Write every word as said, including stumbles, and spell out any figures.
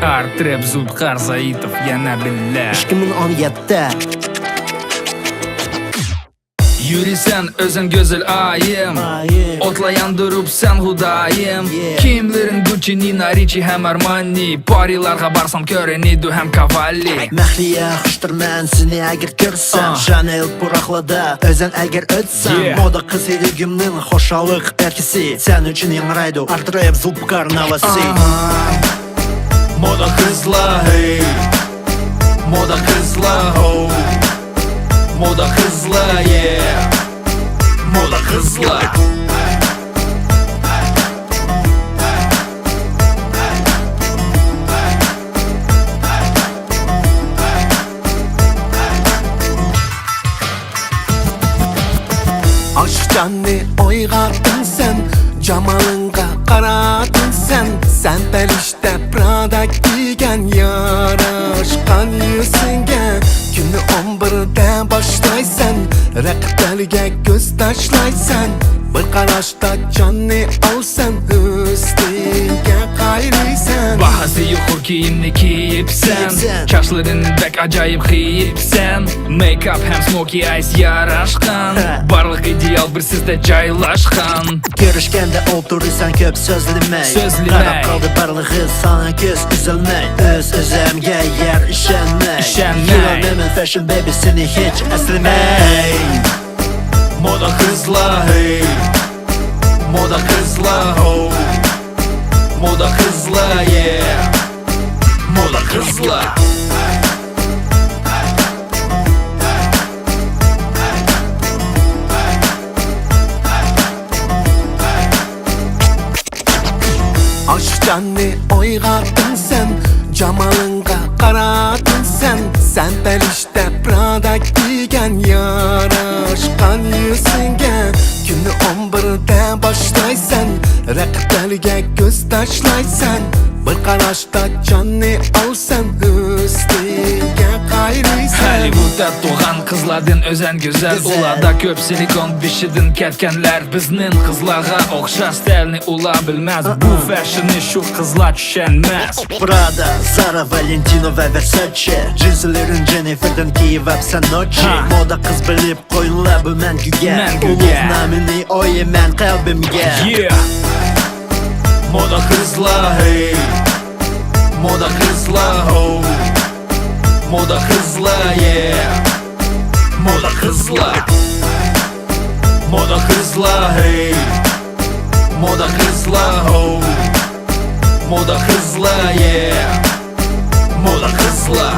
ئارترېپ، زۇلپىقار زايىتوف يەنە بىللە. ئىككى مىڭ ئون يەتتە. يۈرىسەن ئۆزۈڭ گۈزەل ئايىم. ئايىم. ئوتلا ياندۇرۇپسەن خۇدايىم. Yeah. كىيىملىرىڭ گۇچچى، نىنا رىچچى ھەم ئارمانى. پارىلارغا بارسام كۆرۈنىدۇ ھەم كاۋاللى. مەخلىيە، خۇشتۇرمەن سېنى ئەگەر كۆرسەم. ئاھ. شانېل پۇراقلاردا ئۆزەڭ ئەگەر ئۆتسەم. Yeah. مودا قىزى ئۆيۈمنىڭ خۇشاللىق ئەركىسى. سەن ئۈچۈن ياڭرايدۇ ئارترېپ، زۇلپىقار ناۋاسى. ئاھ. مودا قىزلار، ھەي. مودا قىزلار، ھو. مودا قىزلار، yeah. مودا قىزلار. ئاشۇ جاننى ئويغاتتىڭ سەن، جامالىڭغا قاراتتىڭ سەن. سەن پەرىشتە، پرادا كىيگەن ياراشقان يۈزۈڭگە. كۈننى ئون بىردە باشلايسەن، رەقىبلەرگە كۆز تاشلايسەن. بىر قاراشتا جاننى ئالساڭ، ھۆسنىگە قايىلسەن. باھاسى يۇقىرى كىيىمنى كىيىپسەن. كىيىپسەن. چاچلىرىڭ بەك ئاجايىپ قىيىپسەن. مېيكاپ ھەم سموكى ئايس ياراشقان. ھە. بارلىق ئىدېئال بىر سىزدە جايلاشقان. كۆرۈشكەندە ئولتۇرىسەن كۆپ سۆزلىمەي. سۆزلىمەي. قاراپ قالدى بارلىقى ساڭا كۆز ئۈزەلمەي. ئۆز-ئۆزۈمگە يار ئىشەنمەي. ئىشەنمەي. يۈرەلمەيمەن فەشن بەيبى سېنى ھېچ ئەسلىمەي. مودا قىزلار، ھەي. مودا قىزلار، ھو. مودا قىزلار، yeah. مودا قىزلار. ئاشۇ جاننى ئويغاتتىڭ سەن، جامالىڭغا قاراتتىڭ سەن. سەن پەرىشتە، پرادا كىيگەن ياراشقان يۈزۈڭگە. كۈننى ئون بىردە باشلايسەن، رەقىبلەرگە كۆز تاشلايسەن. بىر قاراشتا جاننى ئالساڭ، ھۆسنىگە قايىلسەن. ھاللىۋۇدتا تۇغان قىزلاردىن ئۆزەڭ گۈزەل. گۈزەل. ئۇلاردا كۆپ سىلىكون بېشىدىن كەتكەنلەر. بىزنىڭ قىزلارغا ئوخشاش ستايلنى ئۇلار بىلمەس. بۇ ئا-ئا. فەشننى شۇ قىزلار چۈشەنمەس. پرادا، زارا، ۋالېنتىنو ۋە ۋېرساچې. جىنسلىرىڭ جېننىفېردىن كىيىۋاپسەن نوچى. ھا. مودا قىز بىلىپ قويۇڭلار بۇ مەڭگۈگە. مەڭگۈگە. ئۇلۇغ نامىنى ئويىمەن قەلبىمگە. Yeah. مودا قىزلار، ھەي. مودا قىزلار، ھو. مودا قىزلار، yeah. مودا قىزلار. مودا قىزلار، ھەي. مودا قىزلار، ھو. مودا قىزلار، yeah. مودا قىزلار.